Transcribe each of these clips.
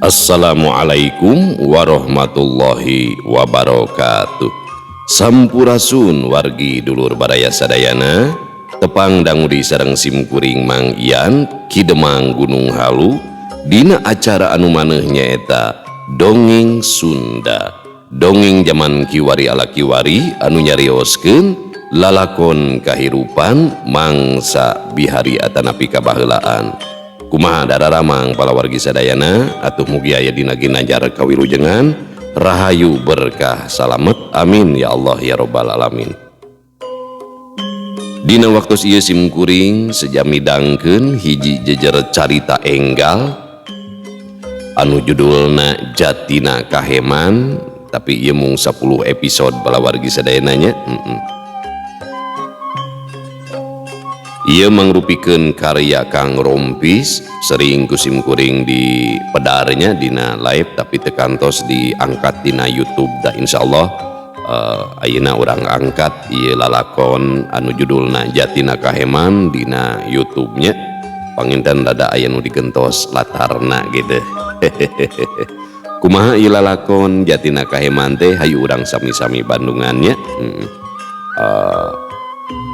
Assalamualaikum warahmatullahi wabarakatuh. Sampurasun wargi dulur baraya sadayana. Tepang dangu di sareng simkuring Mang Ian Ki Demang Gunung Halu dina acara anu maneh nyaeta Dongeng Sunda. Dongeng jaman kiwari ala kiwari anu nyarioskeun lalakon kahirupan mangsa bihari atanapi kabaheulaan. Kumaha dararamang palawargi sadayana, atuh mugi aya dina ginanjar kawilujengan, rahayu berkah salamet, amin ya Allah ya robbal alamin. Dina waktu ieu sim kuring sejami dangkeun hiji jejer carita enggal anu judulna Jatina Kaheman, tapi ieu mung 10 episode palawargi sadayana nya. Ieu mangrupikeun karya Kang Rompis, sering ku sim kuring di pedarnya dina live tapi teu kantos diangkat dina YouTube. Da insyaallah ayeuna urang angkat ieu lalakon anu judulna Jatina Kaheman dina YouTube-nya. Panginten rada aya nu digentos latarna gitu. Kumaha ieu lalakon Jatina Kaheman teh, hayu urang sami-sami bandungannya.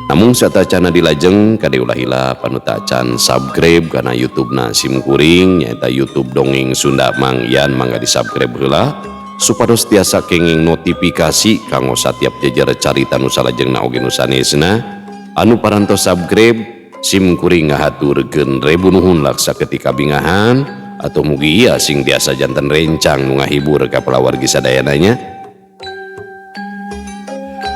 Namun satacana dilajeng kade ulah hilap anu tacan subscribe kana YouTube na sim kuring nyaeta YouTube Dongeng Sunda Mang Ian, mangga di subscribe heula supados tiasa kenging notifikasi kanggo satiap jejer carita nu salajengna oge nu sanesna. Anu parantos subscribe sim kuring ngahaturkeun rebu nuhun laksa ketika bingahan atau mugi ieu sing tiasa janten rencang nu ngahibur ka palawargi sadayana nya.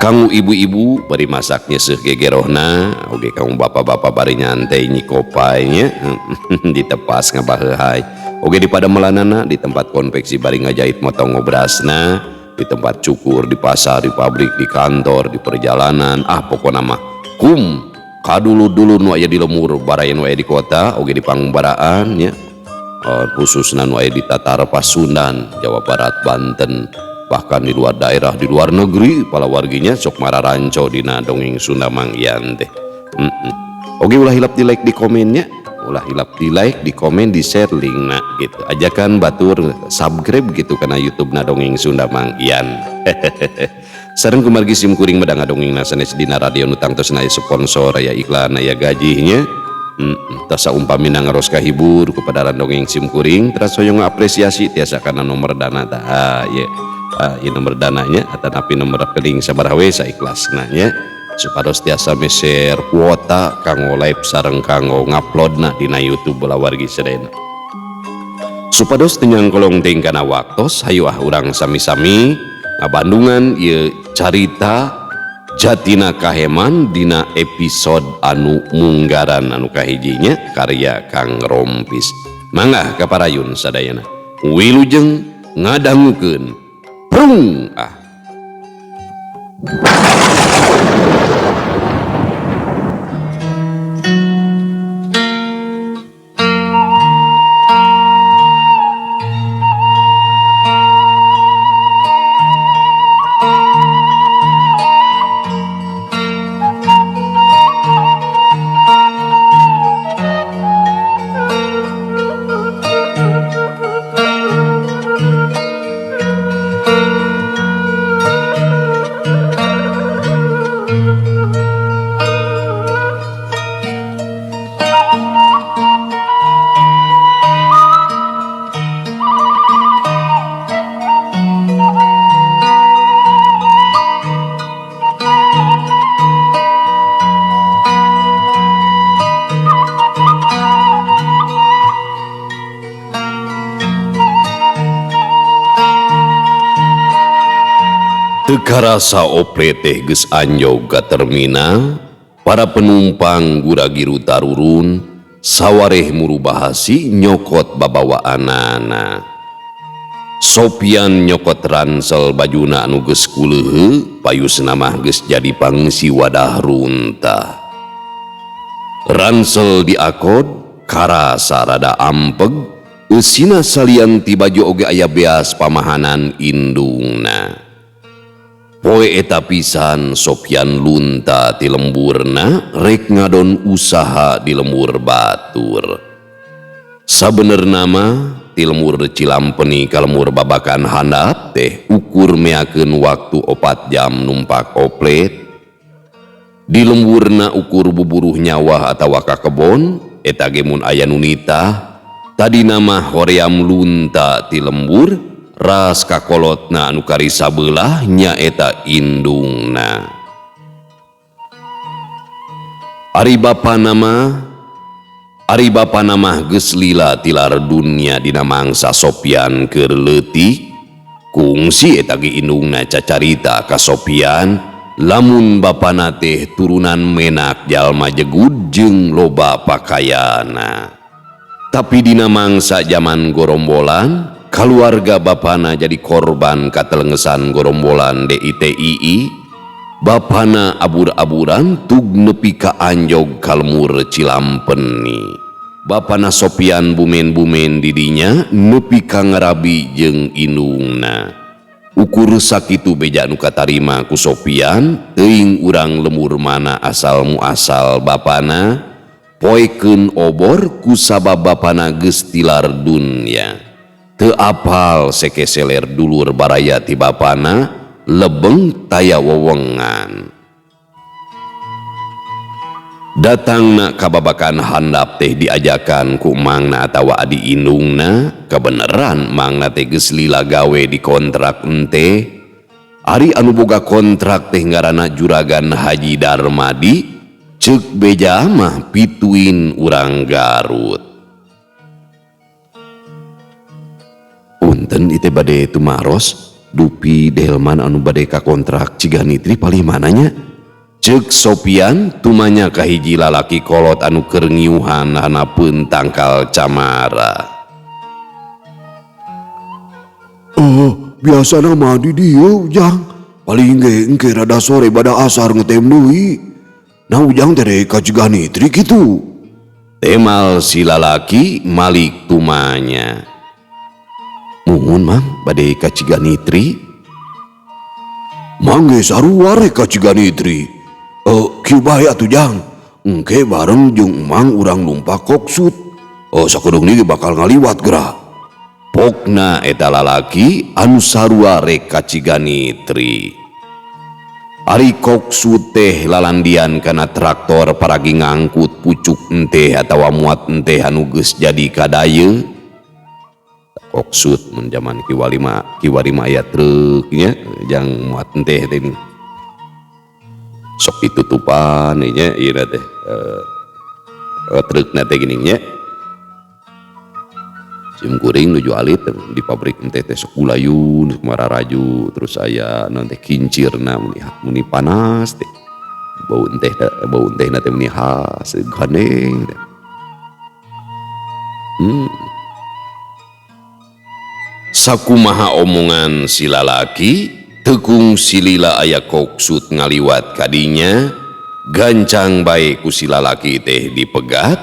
Kanggo ibu-ibu bari masak nyeuseuh gegerohna, oge kanggo bapak-bapak bari nyantai nyikopay nya ditepas ngabaheuhay. Oge di padamelanana di tempat konveksi bari ngajahit motong ngobrasna, di tempat cukur, di pasar, di pabrik, di kantor, di perjalanan, ah pokona mah kum kadulu-dulu nu aya di lemur baraya nu aya di kota, oge di pangumbaraan nya. Khususna nu aya di Tatar Pasundan, Jawa Barat, Banten, bahkan di luar daerah, di luar negeri palawarginya sok mararanco dina Dongeng Sunda Mang Ian teh. Oge ulah hilap di like di komennya, ulah hilap di like, di komen, di share linkna gitu. Ajakan batur subscribe gitu kana YouTube na Dongeng Sunda Mang Ian. Sareng kumargi sim kuring medang dongeng sanes dina radio nu tangtosna aya sponsor, aya iklan, aya gajihnya. Tasa umpamina ngaros kahibur kepada dongeng sim kuring, teras hoyong apresiasi tiasa kana nomor dana tah. Ah, ieu. Ah, ieu nomor dananya atanapi nomor rekening sabaraha we saikhlasna nya, supados tiasa meser kuota kanggo live sareng kanggo nguploadna dina YouTube balawargi sadayana. Supados teu nyangkolong teuing kana waktos, hayu ah urang sami-sami ngabandungan ieu carita Jatina Kaheman dina episode anu munggaran anu kahijinya karya Kang Rompis. Mangga kaparayun sadayana. Wilujeng ngadangukeun. Prung ah. Teu karasa ople teh geus anjog ka terminal, para penumpang gura-giru tarurun, sawareh murubahasi nyokot babawaanana. Sopian nyokot ransel bajuna anu geus kuleuheu, payusna mah geus jadi pangsi wadah runtah. Ransel diakod, karasa rada ampeg, eusina salian ti baju oge aya beas pamahanan indungna. Poe eta pisan Sopian lunta ti lemburna rek ngadon usaha di lembur batur. Sabenerna mah Ti lembur Cilampeni ka lembur Babakan Handap teh ukur meakeun waktu 4 jam numpak oplet. Di lemburna ukur buburuh nyawa atawa ka kebon, eta ge mun aya nu nitah. Tadina mah hoream lunta ti lembur, ras ka kolotna anu kari sabelah, nyaeta indungna. Ari bapana mah geus lila tilar dunya dina mangsa Sopyan keur leutik. Kungsi eta ge indungna cacarita ka Sopyan lamun bapana teh turunan menak, jalma jegud jeung loba pakayana. Tapi dina mangsa zaman gorombolan, kaluarga bapana jadi korban katelengesan gorombolan DITII. Bapana abur-aburan tug nepi ka anjog ka lembur Cilampeni. Bapana Sopyan bumen-bumen didinya nepi ka ngarabi jeung indungna. Ukur sakitu beja nu katarima ku Sopyan, teuing urang lembur mana asal muasal bapana. Poekeun obor kusabab bapana geus tilar dunya. Teu apal seke seler dulur baraya ti bapana, lebeng taya wewengan. Datangna ka Babakan Handap teh diajakan ku mangna atawa adi indungna. Kebeneran mangna teh geus lila gawe di kontrak ente. Ari anu boga kontrak teh ngaranna Juragan Haji Darmadi, ceuk beja mah pituin urang Garut. "Punten, ieu bade tumaros, dupi delman anu bade ka kontrak Ciganitri palih mana nya?" Ceuk Sopyan tumanya ka hiji lalaki kolot anu keur ngiuhan hanapeun tangkal camara. Oh, biasana mah di dieu, Ujang. Paling ge engke rada sore bada asar ngetem deui. Nah, Ujang teh rek ka Ciganitri kitu? Temal si lalaki malik tumanya. "Muhun, Mang, bade ka Ciganitri." "Mang ge sarua rek ka Ciganitri." "Eh, kieu bae atuh, Jang. Engke bareng jeung Mang urang numpak koksut. Oh, sakedeung ge bakal ngaliwat geura." Pokna eta lalaki anu sarua rek ka Ciganitri. Ari koksut teh lalandian kana traktor paragi ngangkut pucuk enteh atawa muat enteh anu geus jadi kadaye. Koksut mun zaman kiwari mah, kiwari mah aya truk nya jang muat enteh teh, sok ditutupan nya ieu teh trukna teh geuning nya. Sim kuring nuju alit di pabrik enteh teh sok gulayun, sok mararaju, terus aya naon teh, kincirna meni meni panas teh. Bau enteh, bau entehna teh meni khas gandeng teh. Sakumaha omongan si lalaki, teu kungsi lila aya koksut ngaliwat kadinya, gancang bae ku si lalaki teh dipegat,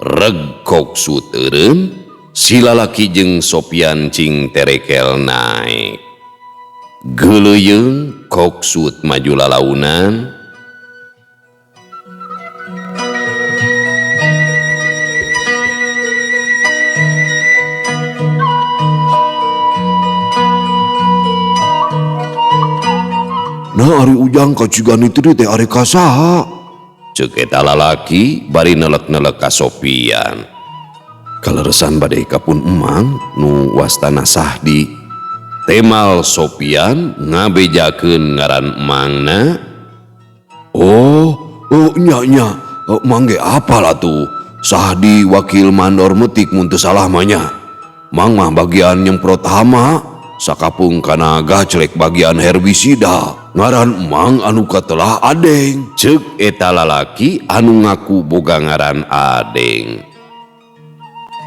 reg koksut eureun, si lalaki jeung Sopyan cing terekel naek. Geuleuyeung koksut maju lalaunan. "Nah, ari Ujang ka Ciganitri teh arek ka saha?" Ceuk eta lalaki bari nelek-nelek ka Sopyan. "Kaleresan bade ka pun emang nu wastana Sahdi," temal Sopyan ngabejakeun ngaran emangna. Oh, oh nya nya, oh, Mang ge apal atuh. Sahdi wakil mandor metik mun teu salah mah nya. Mang mah bagian nyemprot hama, sakapeung kana gaclek bagian herbisida. Ngaran Mang anu katelah Adeng." Ceuk eta lalaki anu ngaku boga ngaran Adeng.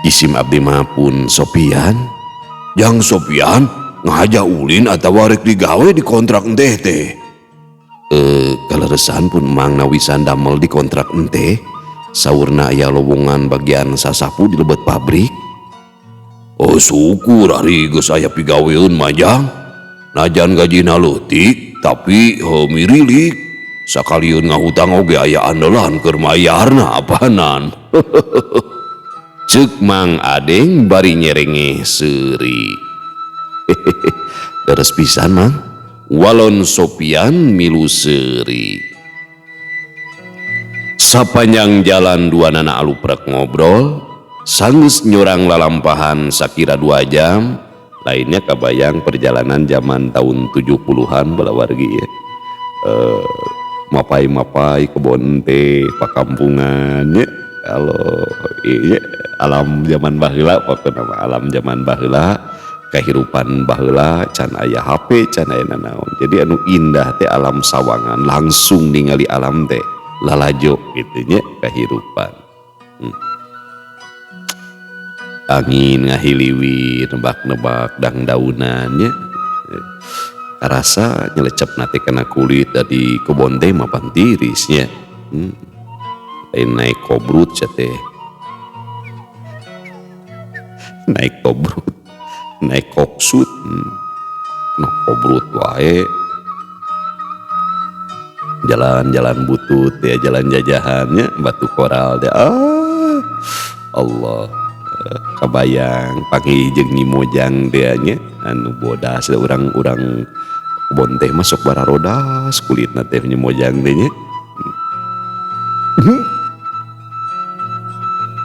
"Isim abdi mah pun Sopyan." "Jang Sopyan, ngahaja ulin atawa rek digawe di kontrak enteh teh?" "Eh, kaleresan pun Mang nawisan damel di kontrak enteh. Saurna aya lowongan bagian sasapu di lebet pabrik." "Oh, syukur ari geus aya pigaweun mah, Jang. Najan gajina leutik tapi heuh mirilik. Sakalieun ngahutang oge aya andalan keur mayarna apanan." Ceuk Mang Adeng bari nyerengeh seuri. Leres pisan Mang. Walon Sopian milu seuri. Sapanjang jalan duanana aluprek ngobrol, sanggeus nyorang lalampahan sakira 2 jam, lainnya kabayang perjalanan zaman tahun 70-an balawargi ya. Mapai-mapai kebon teh pakampungan ya. Kalau iya, alam zaman baheula pokona mah alam zaman baheula, kehidupan baheula can aya HP, can aya nanaon. Jadi anu indah teh alam sawangan, langsung ningali alam teh lalajo gitu nya kehidupan. Angin ngahiliwir, nebak-nebak dangdaunan nya. Karasa nyelecep nate kana kulit dari kebon teh mapan tiris nya. Lain naik kobrut sia teh. Naik kobrut, naik koksut. Nah, kobrut wae. Jalan-jalan butut ya, jalan jajahannya batu koral deh. Allah. Kabayang panggih jeung Nyi Mojang teh nya anu bodas urang-urang kebon teh masuk bararodas kulitna teh Nyi Mojang teh nya.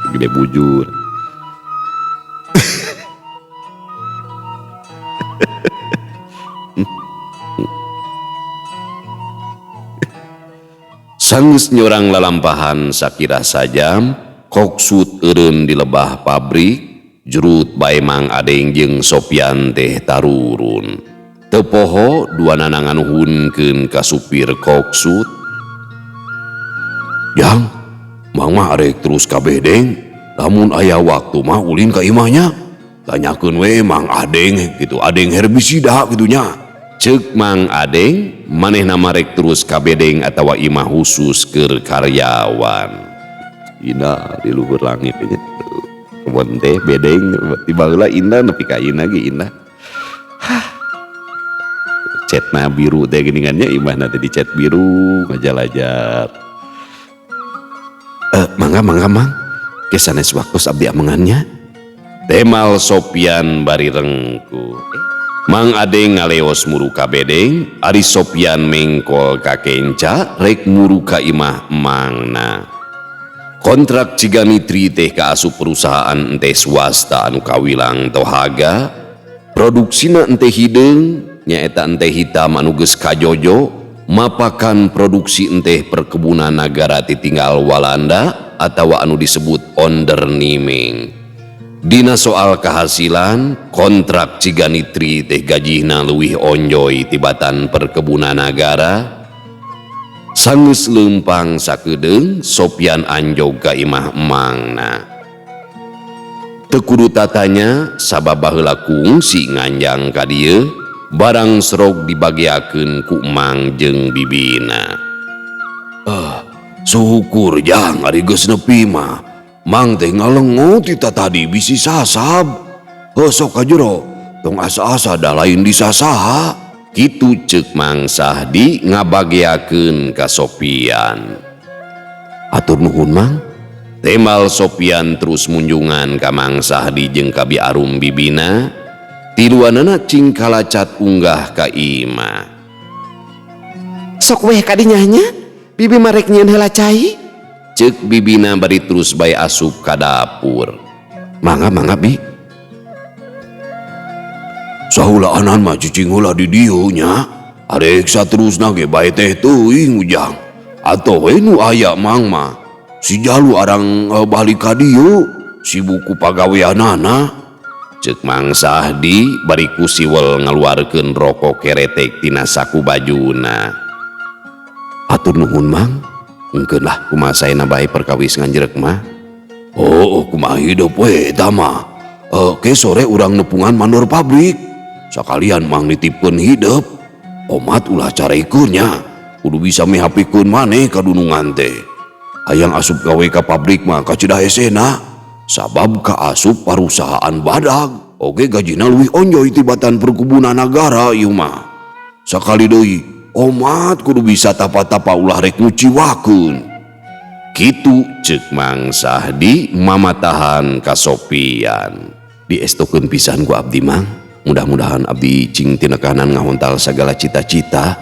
Gede bujur. Sanggeus nyorang lalampahan sakira sajam, koksut eureun di lebah pabrik, jurut bae Mang Adeng jeung Sopian teh tarurun. Teu poho duanana nganuhunkeun ka supir koksut. Jang, Mang mah arek terus ka bedeng, lamun aya waktu mah ulin ka imahnya. Tanyakeun we Mang Adeng gitu, Adeng herbisida kitu nya. Ceuk Mang Adeng, manehna marek terus ka bedeng atawa imah khusus keur karyawan. Indah di luhur langit nya. Kebon teh bedeng di baheula indah nepi ka ayeuna ge indah. Hah. Catna biru teh geuningan nya, imahna teh dicat biru ngajalajar. Mangga mangga Mang, ke sanes waktos abdi amengannya. Temal Sopian bari rengku. Mang Adeng ngaleos muru ka bedeng, ari Sopian mengkol ka kenca rek muru ka imah mangna. Kontrak Ciganitri teh kaasup perusahaan ente swasta anu kawilang tohaga, produksina ente hideung nyaeta ente hitam anu geus kajojo, mapakan produksi enteh perkebunan nagara titinggal Walanda atawa anu disebut onderniming. Dina soal kehasilan, kontrak Ciganitri teh gajihna leuwih onjoy tibatan perkebunan nagara. Sanggeus leumpang sakedeung, Sopian anjog ka imah emangna. Teu kudu tatanya sabab baheula kungsi nganjang ka dieu, barang serog dibageakeun ku emang jeung bibina. Syukur jang ari geus nepi mah. Mang teh ngalengo ti tadi bisi sasab. Heuh sok ka jero, tong asa-asa da lain disasaha. Kitu ceuk Mang Sahdi ngabageakeun ka Sopian. Atur nuhun Mang. Temal Sopian terus munjungan ka Mang Sahdi jeung ka Bi Arum bibina. Tiluanana cing kalacat unggah ka imah. Sok weh kadinya nya, bibi marek nyieun heula cai. Ceuk bibina bari terus bae asup ka dapur. Mangga mangga bi. Sahulaanan mah cicing heula di dieu nya. Arek saterusna ge bae teh teuing ujang. Atoh we nu aya Mang mah. Si Jalu arang balik ka dieu, sibuk ku pagaweanana. Ceuk Mang Sahdi bari ku siwel ngaluarkeun rokok keretek tina saku bajuna. Atur nuhun Mang. Engkeun lah kumaha saena bae perkawis nganjrek mah. Oh, kumaha hidup we eta mah. Ke sore urang nepungan mandor pabrik. Sakalian Mang nitipkeun hidup. Omat ulah carekeun nya. Kudu bisa mehapikeun maneh ka dunungan teh. Hayang asup gawe ka pabrik mah kacida hesena. Sabab ka asup parusahaan badag. Oge gajina leuwih onjoy tibatan perkebunan nagara ieu mah. Sakali deui omat kudu bisa tapa-tapa ulah rek nguciwakeun. Kitu ceuk Mang Sahdi mamatahan ka Sopian. Diestokeun pisan ku abdi, Mang. Mudah-mudahan abdi cing tinekanan ngahontal sagala cita-cita,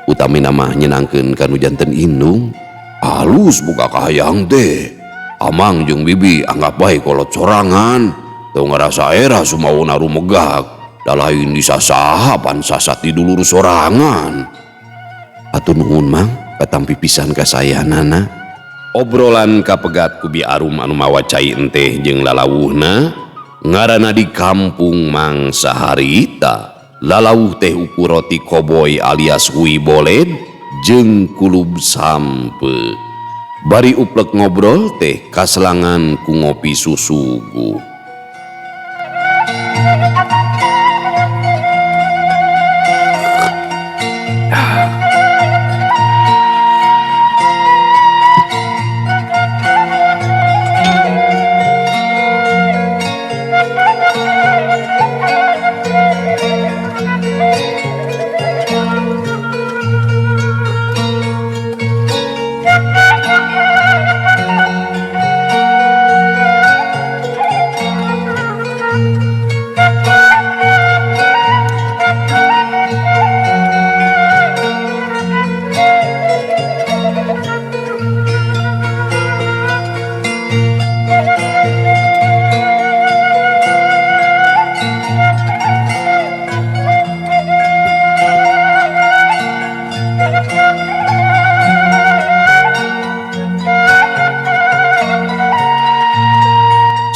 utamina mah nyenangkeun ka nu janten indung. Alus buka kahayang teh. Amang jeung bibi anggap bae kolot sorangan. Teu ngarasa era sumawona rumegak. Da lain disasaha pan sasat di dulur sorangan. Hatur nuhun, Mang, katampi pisan kasayanana. Obrolan kapegat ku Bi Arum anu mawa cai enteh jeung lalawuhna. Ngaranna di kampung Mang saharita. Lalawuh teh ukur roti koboi alias hui boled jeung kulub sampe. Bari uplek ngobrol teh kaselangan ku ngopi susugu.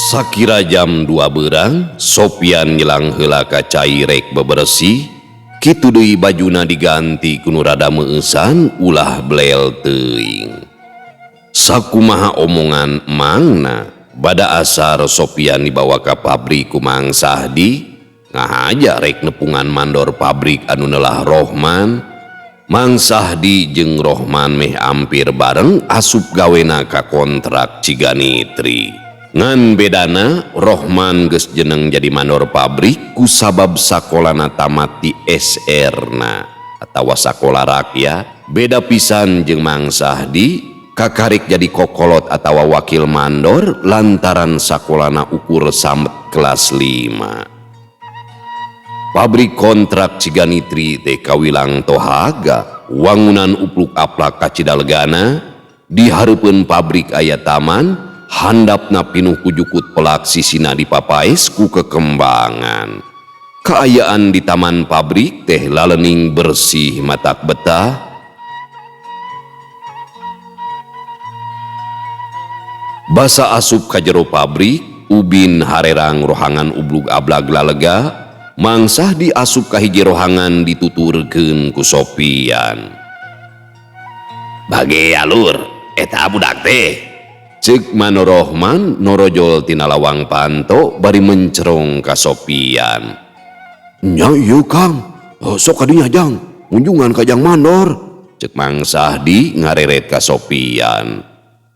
Sakira jam 2 berang, Sopian nyelang heula ka cai rek bebersih, kitu deui bajuna diganti ku nu rada meueusan ulah blel teuing. Sakumaha omongan mangna, bada asar Sopian dibawa ka pabrik ku Mang Sahdi, ngahaja rek nepungan mandor pabrik anu neulah Rohman. Mang Sahdi jeung Rohman meh ampir bareng asup gawena ka kontrak Ciganitri. Ngan bedana Rohman geus jeneng jadi mandor pabrik kusabab sakolana tamat di SR-na atawa sakola rakyat. Beda pisan jeung Mang Sahdi kakarik jadi kokolot atawa wakil mandor lantaran sakolana ukur samet kelas 5. Pabrik kontrak Ciganitri teh kawilang tohaga, wangunan upluk aplak kacidalegana, di hareupeun pabrik aya taman, handapna pinuh ku jukut pelak sisina dipapaes ku kekembangan. Kaayaan di taman pabrik teh lalening bersih matak betah. Basa asup ka jero pabrik, ubin harerang rohangan ublug ablag lalega, Mang Sahdi asup ka hiji rohangan dituturkeun ku Sopian. Bage alur, eta budak teh. Ceuk Mano Rohman norojol tina lawang panto bari mencerong ka Sopian. Nya ieu Kang, sok kadinya jang, ngunjungan ka jang mandor. Ceuk Mang Sahdi ngareret ka Sopian.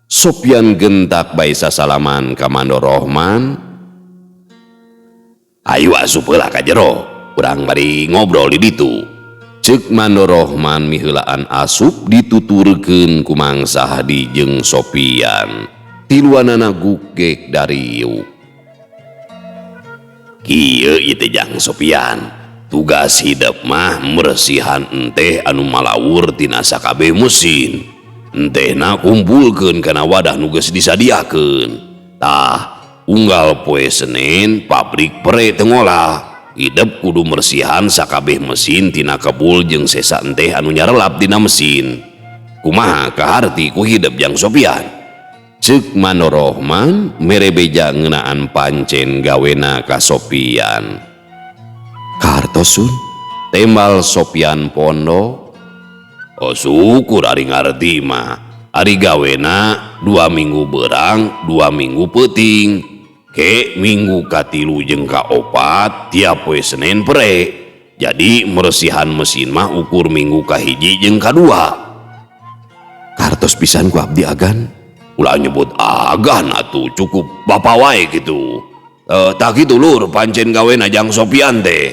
Sopian gentak bae sasalaman ka Mandor Rohman. Ayo asup heula ka jero, urang bari ngobrol di ditu. Ceuk Mandor Rohman miheulaan asup dituturkeun ku Mang Sahdi jeung Sopian. Tiluanana gugek dariuk. Kieu ieu teh jang Sopian, tugas hidep mah meresihan enteh anu malawur tina sakabeh mesin. Entehna kumpulkeun kana wadah nu geus disadiakeun. Tah, unggal poe Senin pabrik pere teu ngolah. Hidep kudu mersihan sakabeh mesin tina kebul jeung sesa enteh anu nyarelap dina mesin. Kumaha kaharti ku hidep jang Sopian? Ceuk Mano Rohman mere beja ngeunaan pancen gawena ka Sopian. Kahartos sun? Tembal Sopian pondo. Oh syukur ari ngarti mah. Ari gawena 2 minggu berang, 2 minggu peuting. Ke minggu katilu jeung kaopat tiap poe Senin pere. Jadi meresihan mesin mah ukur minggu kahiji jeung kadua. Kartos pisan ku abdi agan. Ulah nyebut agan atuh, cukup bapak wae gitu. Tak kitu lur pancen gawena jang Sopian teh.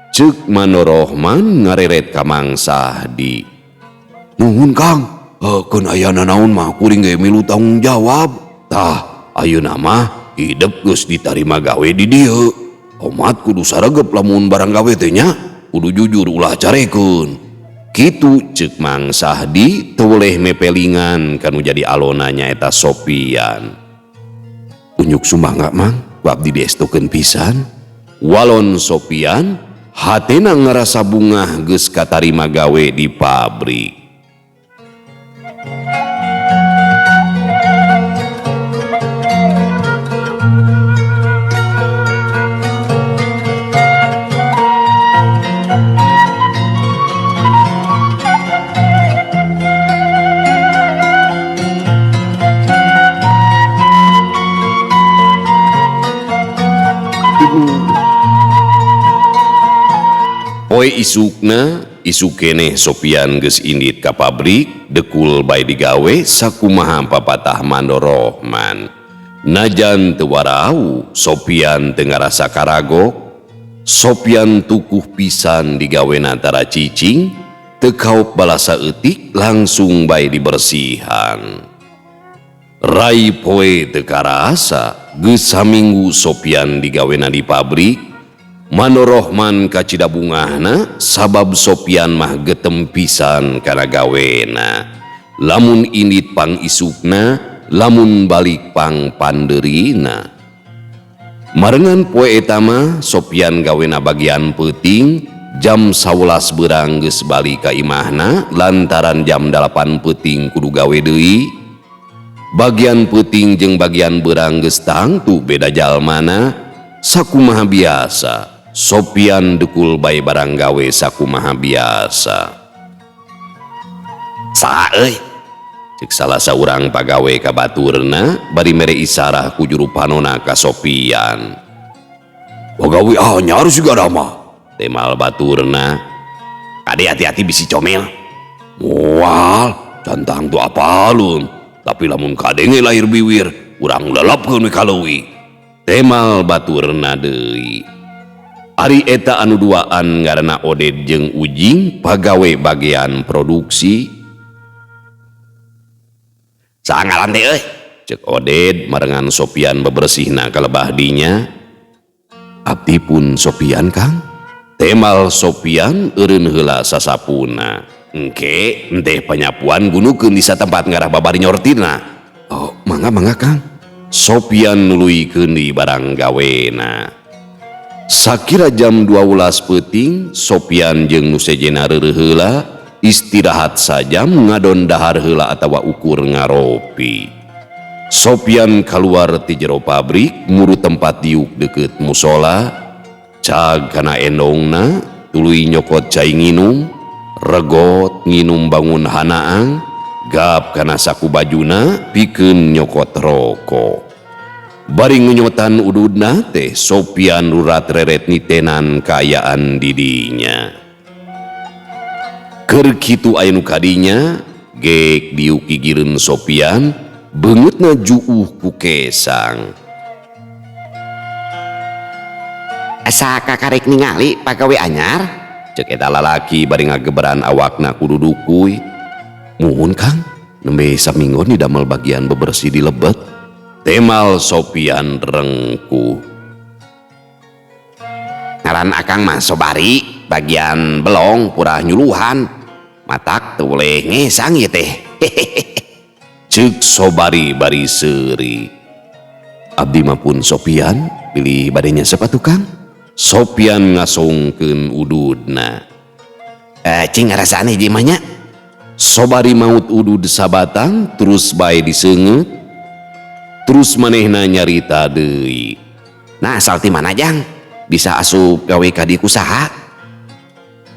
Ceuk Mano Rohman ngareret ka Mang Sahdi. Nuhun Kang, Keun aya nanaon mah kuring ge milu tanggung jawab. Tah, ayeuna mah hidep geus ditarima gawe di dieu. Omat kudu saregep lamun barang gawe teh nya, kudu jujur ulah carekeun. Kitu ceuk Mang Sahdi teu weleh mepelingan kanu jadi alona nyaeta Sopian. Unjuk sumangga Mang, ku abdi diestokeun pisan. Walon Sopian hatena ngarasa bungah geus katarima gawe di pabrik. Poe isukna, isuk keneh Sopian geus indit ka pabrik, dekul bae digawe sakumaha papatah Mandor Rohman. Najan teu warau, Sopian teu ngarasa karagok. Sopian tukuh pisan digawena tara cicing, teu kaop balasa eutik langsung bae dibersihan. Rai poe teu karasa, geus saminggu Sopian digawena di pabrik. Mandor Rohman kacida bungahna sabab Sopian mah getem pisan kana gawena. Lamun indit pang isukna, lamun balik pang pandeurina. Marengan poe eta mah Sopian gawena bagian peuting, jam 11 beurang geus balik ka imahna lantaran jam 8 peuting kudu gawe deui. Bagian peuting jeung bagian beurang geus tangtu beda jalmana, sakumaha biasa. Sopian dukul bae barang gawe sakumaha biasa. Saha euy? Cek salah saurang pagawe ka baturna bari mere isarah ku juru panona ka Sopian. Pagawe anyar siga mah. Temal baturna. Kade hati-hati bisi comel. Moal, can tangtu apalun. Tapi lamun kadenge lahir biwir, urang lelapkeun we ka leuwi. Temal baturna deui. Ari eta anu duaan ngaranna Oded jeung Ujing pagawe bagian produksi. Saha ngaran teh euy? Cek Oded marengan Sopian bebersihna ka lebah dinya. Abdi pun Sopian Kang. Temal Sopian eureun heula sasapuna. Engke enteh panyapuan gunukeun di satempat ngarah babari nyortirna. Oh, mangga mangga Kang. Sopian nuluykeun di barang gawena. Sakira jam 12 peuting, Sopian jeung nu sejenna reureuh heula, istirahat sajam ngadon dahar heula atawa ukur ngaropi. Sopian kaluar ti jero pabrik, muru tempat diuk deukeut musola, cag kana endongna, tuluy nyokot cai nginum, regot nginum bangun hanaang, gap kana saku bajuna, pikeun nyokot rokok. Bari ngenyotan ududna teh Sopian rurat reret nitenan kaayaan didinya. Keur kitu aya nu kadinya, gek diuk gigireun Sopian, beungeutna juuh ku kesang. Asa kakarek ningali pagawe anyar? Cek eta lalaki bari ngageberan awakna ku dudukuy. Muhun Kang, nembe saminggon didamel bagian bebersih di lebet. Temal Sopian rengkuh. Ngaran akang mah Sobari, bagian belong purah nyuluhan. Matak teu boleh ngesang ieu teh. Ceuk Sobari bari seuri. Abdi mah pun Sopian, pilih bade nyasep atuh Kang. Sopian ngasongkeun ududna. Cing ngarasaan hiji mah nya. Sobari maut udud sabatang terus bae diseungeut. Terus manehna nyarita deui. Nah, asal ti mana jang? Bisa asup gawe ka dieu ku saha?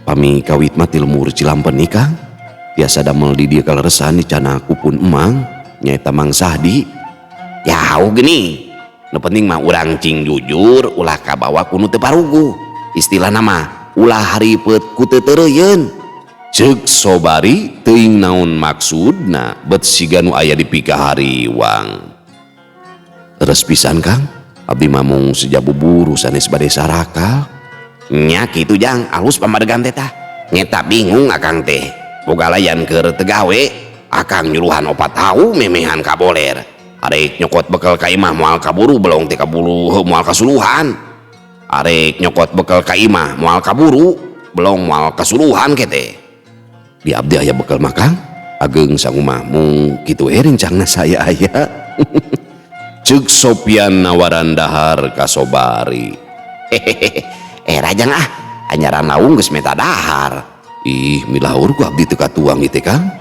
Pami kawit mah ti lemur Cilampeni Kang. Biasa damel di dieu kaleresan dicana ku pun emang nyaeta Mang Sahdi. Jauh geuning. Nu penting mah urang cing jujur ulah kabawa ku nu teu paruguh. Istilahna mah ulah haripet ku teu teureuyeuun. Ceuk Sobari teuing naon maksudna bet siga nu aya di pikahariwang. Terus pisan Kang, abdi mamung seja buburu sanes bade sarakal. Nya kitu jang, alus pamadegan teh tah. Ngeta bingung akang teh. Boga layan keur teu gawe, Akang nyuluhan 4 hawu memehan kaboler. Arek nyokot bekel ka imah moal kaburu belong teh kaburu moal kasuluhan. Arek nyokot bekel ka imah moal kaburu belong moal kasuluhan kete. Di abdi aya bekel mah Kang. Ageng sangumah mung kitu we rencangna saya aya. Ceuk Sopian nawaran dahar ka Sobari. Hehehe, rajang ah, anyaran laung geus meta dahar. Ih, milaur ku abdi teu katuang ieu teh Kang.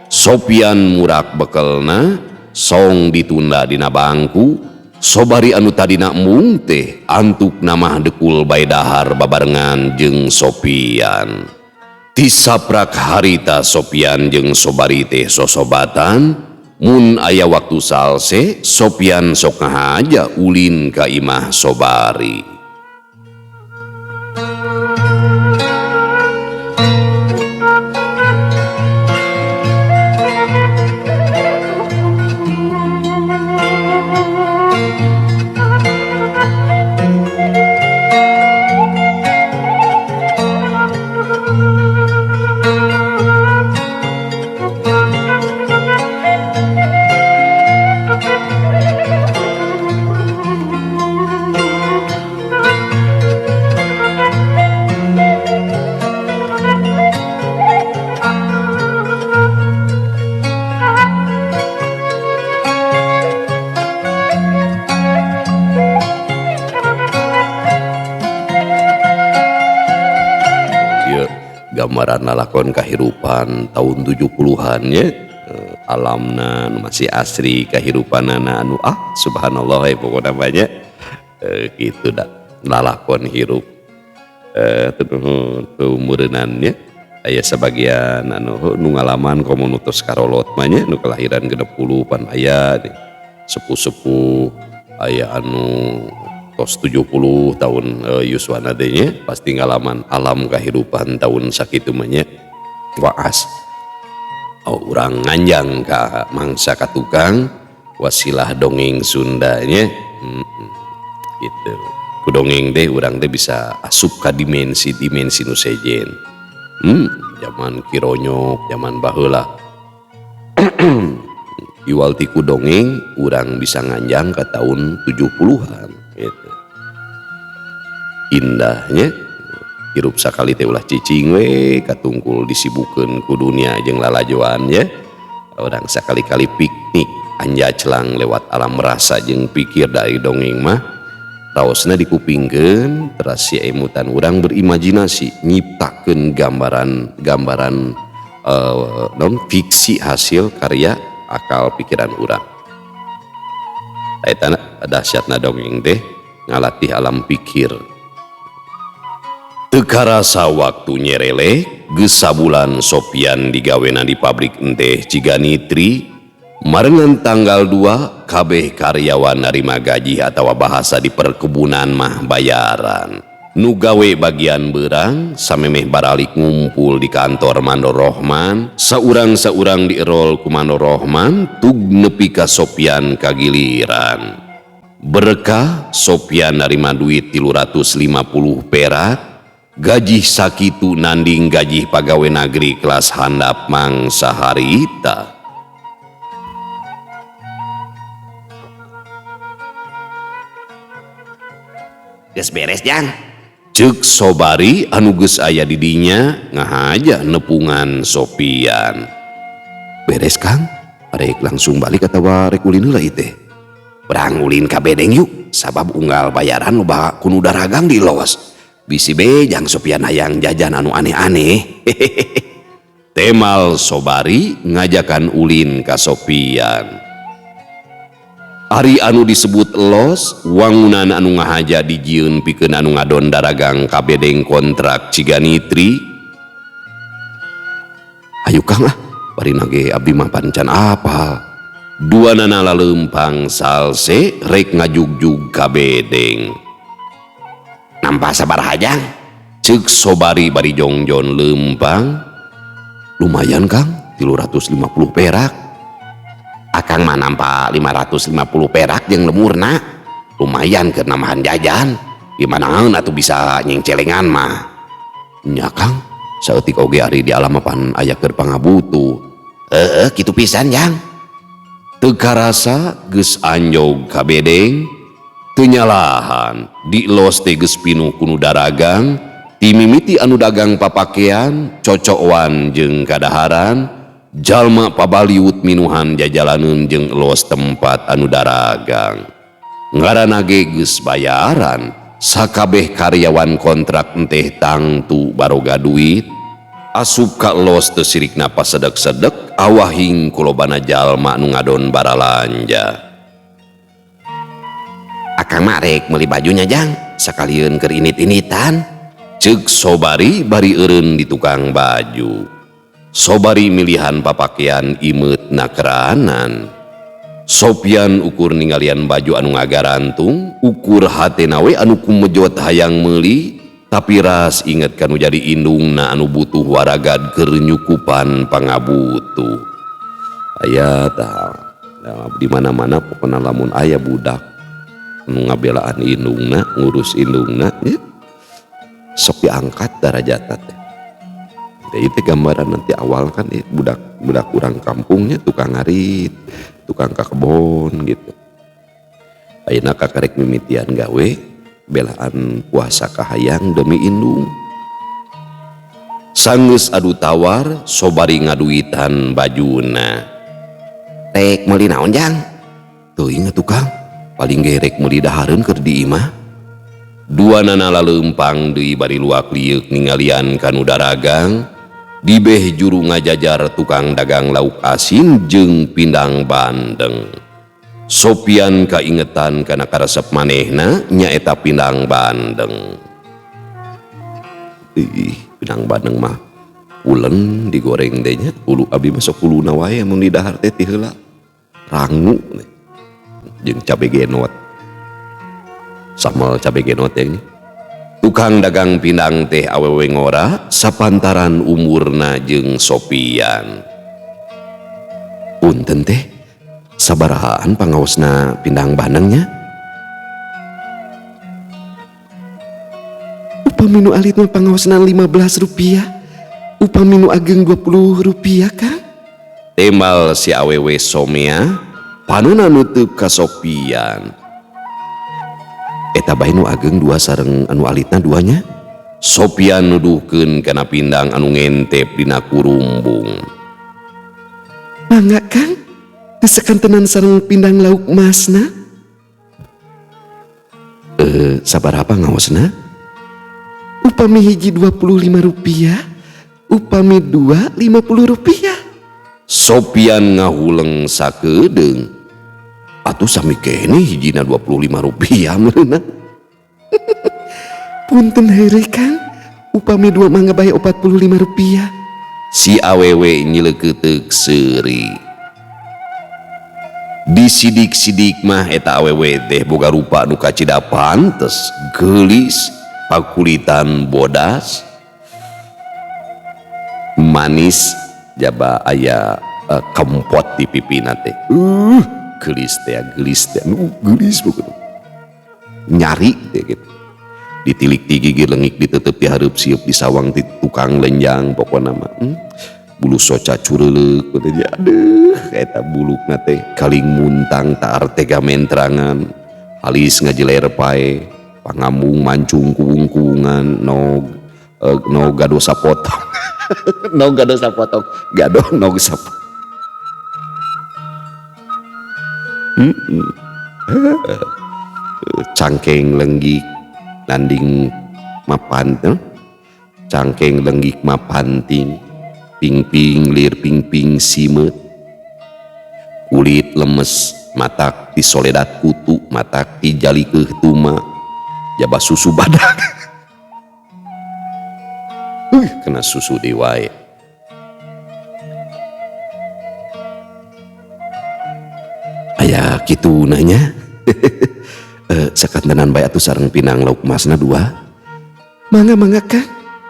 Sopian murak bekelna, song ditunda dina bangku. Sobari anu tadina embung teh antuk namah dekul bae dahar babarengan jeung Sopian. Tisaprak harita Sopian jeung Sobari teh sosobatan. Mun aya waktu salse, Sopian sok ngahaja ulin ka imah Sobari. Gambaran lalakon kahirupan tahun 70-an nya, alamna nu masih asri kahirupanana anu subhanallah pokona mah nya. Kitu da lalakon hirup. Teu meureunnan nya aya sabagian anu nu ngalaman komo nu tos karolot mah nya, nu kelahiran 60 pan aya sepuh-sepuh aya anu tos 70 tahun yuswana teh nya pasti ngalaman alam kahirupan tahun sakitu mah nya. Waas. Oh, urang nganjang ka mangsa ka tukang wasilah dongeng Sunda nya. Gitu. Ku dongeng teh urang teh bisa asup ka dimensi-dimensi nu sejen. Zaman Kironyok, zaman baheula. Iwal ti ku dongeng urang bisa nganjang ka tahun 70-an gitu. Indahnya hirup sakali teh ulah cicing we katungkul disibukeun ku dunia jeung lalajoan nya. Urang sakali-kali piknik anjaclang lewat alam rasa jeung pikir dari dongeng mah raosna dikupingkeun teras si emutan urang berimajinasi nyiptakeun gambaran-gambaran non fiksi hasil karya akal pikiran urang. Eta dahsyatna dongeng teh ngalatih alam pikir. Teu karasa waktu nyereleh, geus sabulan Sopian digawena di pabrik enteh Ciganitri. Marengan tanggal 2 kabeh karyawan narima gaji atawa bahasa di perkebunan mah bayaran. Nu gawe bagian berang samemeh baralik ngumpul di kantor Mandor Rohman, saurang-saurang dierol ku Mandor Rohman tug nepi ka Sopian kagiliran. Berkah Sopian narima duit 350 perak. Gaji sakitu nanding gaji pagawe nagri kelas handap mangsa harita. Geus beres jang. Ceuk Sobari anu geus aya di dinya ngahaja nepungan Sopian. Beres Kang, rek langsung balik atawa rek ulin heula ieu teh? Urang ulin ka bedeng yuk, sabab unggal bayaran loba ku nu daragang di los. Bisi be jang Sopian hayang jajan anu aneh-aneh. Temal Sobari ngajakan ulin ka Sopian. Ari anu disebut los, wangunan anu ngahaja dijieun pikeun anu ngadon daragang ka bedeng kontrak Ciganitri. Ayo Kang ah, bari nage abdi mah pancan apal. Duanana laleumpang salse rek ngajugjug ka bedeng. Nampa sabaraha jang? Ceuk Sobari bari jongjon leumpang. Lumayan Kang, 350 perak. Akang mah nampa 550 perak jeung lemurna. Lumayan keur nambahan jajan. Gimana atuh bisa nyengcelengan mah? Nya Kang, saeutik oge ari di alam mapan aya keur pangabutuh. Heeh, kitu pisan Jang. Teu karasa geus anjog ka bedeng, teu nyalahan di los teh geus pinuh ku nu daragang, ti mimiti anu dagang papakean, cocokan jeung kadaharan, jalma pabaliut minuhan jajalaneun jeung los tempat anu daragang. Ngaranna ge geus bayaran, sakabeh karyawan kontrak enteh tangtu baroga duit. Asup ka los teu sirikna pasedek-sedek, awahing kulobana jalma nu ngadon baralanja. Akang mah rek meuli bajunya Jang, sakalieun keur init-initan. Ceuk Sobari bari eureun di tukang baju. Sobari milihan papakean imeut nakeranan. Sopian ukur ningalian baju anu ngagarantung, ukur hatena we anu kumejot hayang meuli, tapi ras inget kanu jadi indungna anu butuh waragad keur nyukupan pangabutuh. Aya tah di mana-mana pokona lamun aya budak anu ngabelaan indungna, ngurus indungna nya, sok diangkat darajatna teh. Teh itu gambaran nanti awal kan budak urang kampungnya tukang ngarit, tukang ka kebon gitu. Ayeuna kakarek mimitian gawe belaan puasa kahayang demi indung. Sanggeus adu tawar, Sobari ngaduitan bajuna. Rek meuli naon Jang? Teuing atuh Kang, paling ge rek meuli dahareun keur di imah. Duanana laleumpang deui bari luak lieuk ningalian kanu daragang. Dibeh juru ngajajar tukang dagang lauk asin jeung pindang bandeng. Sopian kaingetan kana karesep manehna nyaeta pindang bandeng. Ih, pindang bandeng mah pulen digoreng teh nya, ulu abdi mah sok kuluna wae mun didahar teh ti heula. Rangu teh. Jeung cabe genot. Sambal cabe genot teh nya. Tukang dagang pindang teh awewe ngora sapantaran umurna jeung Sopian. Punten teh, sabarahaan pangaosna pindang bandengnya? Upami nu alit mah pangaosna 15 rupiah, upami nu ageng 20 rupiah Kang. Tembal si awewe somea, panona nutup ka Sopian. Eta bae nu ageng dua sareng anu alitna duanya. Sopian nuduhkeun kana pindang anu ngentep dina kurumbung. Mangga Kang, disekantenan sareng pindang lauk masna. Sabaraha ngaosna? Upami hiji 25 rupiah, upami dua 50 rupiah. Sopian ngahuleng sakedeung. Atuh sami keneh hijina 25 rupiah meureunna. Punten heureuy Kang, upami dua mangga bae 45 rupiah. Si awewe nyileukeuteup seuri. Disidik-sidik mah eta awewe teh boga rupa nu kacida pantes, geulis, pakulitan bodas, manis, jaba aya kempot di pipina teh. Geulis teh, geulis teh, nu geulis pokona. Nyari teh gitu. Ditilik ti gigir lengik ditutup di hareup sieup di sawang ti tukang lenjang pokona mah. Bulu soca cureuleuk teh aduh eta bulukna teh kaling muntang taar tega mentrangan, halis ngajeler pae, pangambung mancung kuung-kuungan, nog gado sapotong. Nog gado sapotong, gado nog sapotong. Cangkeng lenggik landing mapan, Cangkeng lenggik mapanting, pingping lir pingping simeut, kulit lemes matak disoledat kutu, matak dijalikeuh tuma, jaba susu badak. Kena susu deui wae. Aya kitu nanya. Sakantenan bae atuh sareng pinang lauk masna dua. Mangga mangga Kang.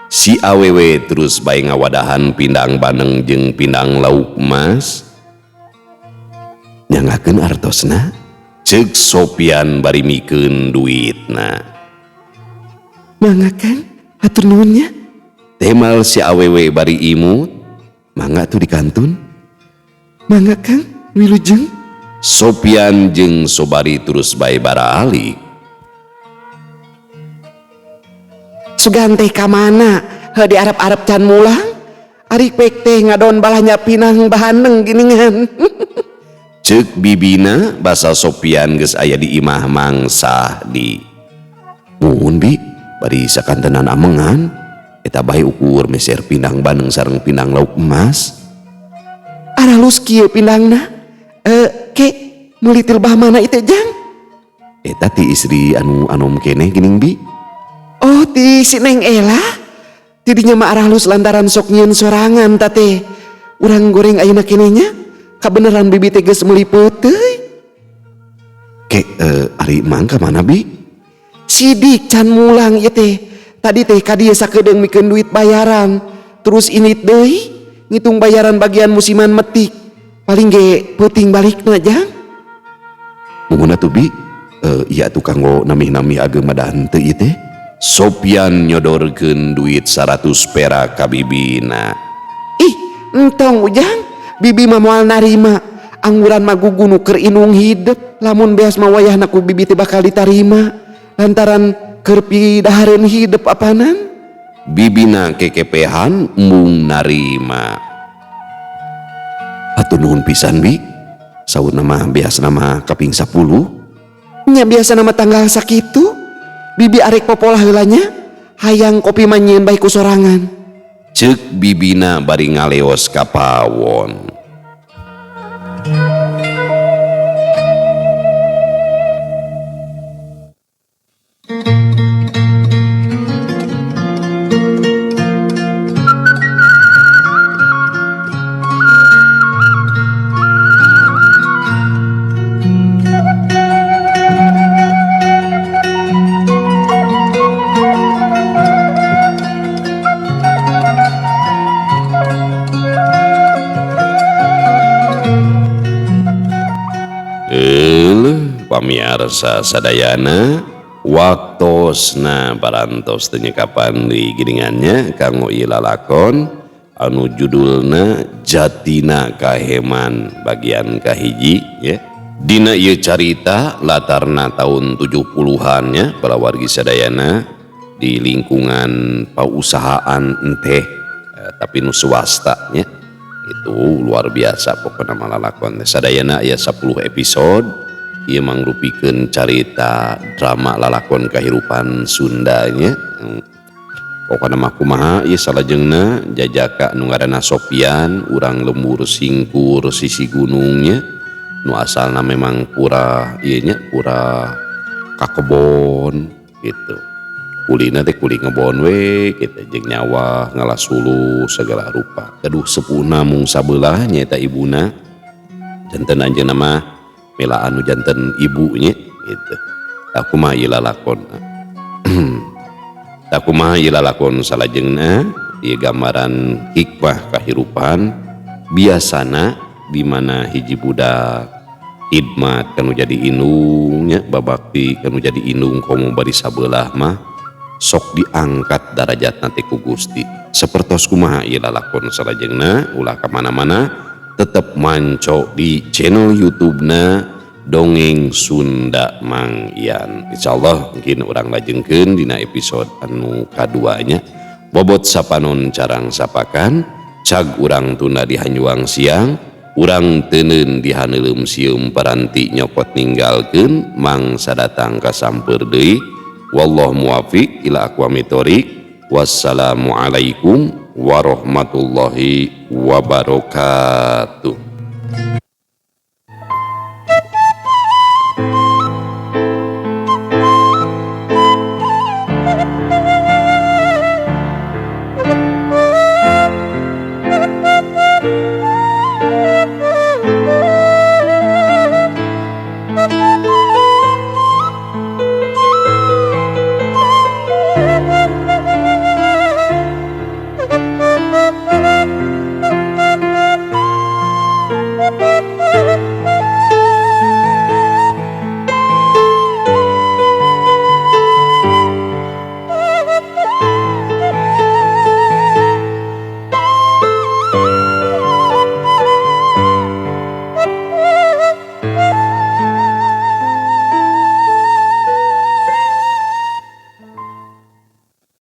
Si awewe terus bae ngawadahan pindang bandeng jeung pindang lauk mas. Nyangakeun artosna, ceuk Sopian bari mikeun duitna. Mangga Kang, hatur nuhun nya. Temal si awewe bari imut, mangga tuh dikantun. Mangga Kang, wilujeng. Sopian jeung Sobari terus bae baralik. Sugan teh ka mana? Heuh di Arab-Arab can mulang. Ari pek teh ngadon balanya pinang bahaneng giningan. Ceuk bibina basa Sopian geus aya di imah Mang Sahdi. Muhun bi, bari sakantenan amengan. Eta bae ukur meser pindang bandeng sareng pindang lauk emas. Aralus kieu pindangna. Ke meuli tilbah mana ieu jang? Eta ti istri anu anom keneh geuning bi. Oh ti si Neng Ela. Tidinya mah aralus lantaran sok nyieun sorangan ta teh. Urang goreng ayeuna keneh nya. Kabeneran bibi teh geus meuli peuteuy. Ke ari mang ka mana bi? Sidik can mulang ieu teh. Tadi teh ka dieu sakedeung mikeun duit bayaran. Terus init deui ngitung bayaran bagian musiman metik. Paling ge peuting balikna jang. Muhun atuh bi, ieu atuh kanggo namih-namih ageng madahan teu ieu teh. Sopian nyodorkeun duit 100 perak ka bibina. Ih, entong ujang. Bibi mah moal narima. Angguran mah gugunu keur inung hidep. Lamun beas mah wayahna ku bibi teh bakal ditarima. Lantaran keur pidahareun hidep apanan? Bibina kekepehan mung narima. Atuh nuhun pisan bi. Saurna mah biasana mah kaping 10. Nya biasana mah tanggal sakitu. Bibi arek popolah heula nya. Hayang kopi mah nyieun bae ku sorangan. Ceuk bibina bari ngaleos ka pawon. Pamiarsa sadayana waktosna parantos teu nyekapan di giringannya kanggo ieu lalakon anu judulna Jatina Kaheman bagian kahiji ya. Dina ieu carita latarna tahun 70-an nya para wargi sadayana di lingkungan pausahaan enteh tapi nu swasta nya. Itu luar biasa pokona mah lalakon sadayana aya 10 episode. Ieu mangrupikeun carita drama lalakon kahirupan Sundanya. Pokona mah kumaha ieu salajengna jajaka nu ngaranna Sopian urang lembur singkur sisi gunungnya nu asalna memang pura ieu nya pura kakebon gitu. Kulina teh kuli ngebon we kitu jeung nyawa ngalas hulu segala rupa. Gaduh sepuhna mung sabelah nyaeta ibuna. Janten anjeunna mah mela anu janten ibunya gitu. Aku mah ieu lalakon. Aku mah ieu lalakon salajengna ieu gambaran hikmah kahirupan biasana di mana hiji budak hidmat kanu jadi indungnya babakti kanu jadi indung komo bari sabelah mah sok diangkat darajatna teh ku Gusti. Sapertos kumaha ieu lalakon salajengna ulah ka mana-mana tetep manco di channel YouTube-na Dongeng Sunda Mang Ian. Insyaallah mungkin urang lajengkeun dina episode anu kaduanya. Bobot sapanon carang sapakan, cag urang tunda di hanyuang siang, urang teuneun di haneuleum sieum paranti nyokot ninggalkeun mangsa datang ka sampeur deui. Wallahu muwafiq ila aqwamit thoriq. Wassalamualaikum warahmatullahi wabarakatuh.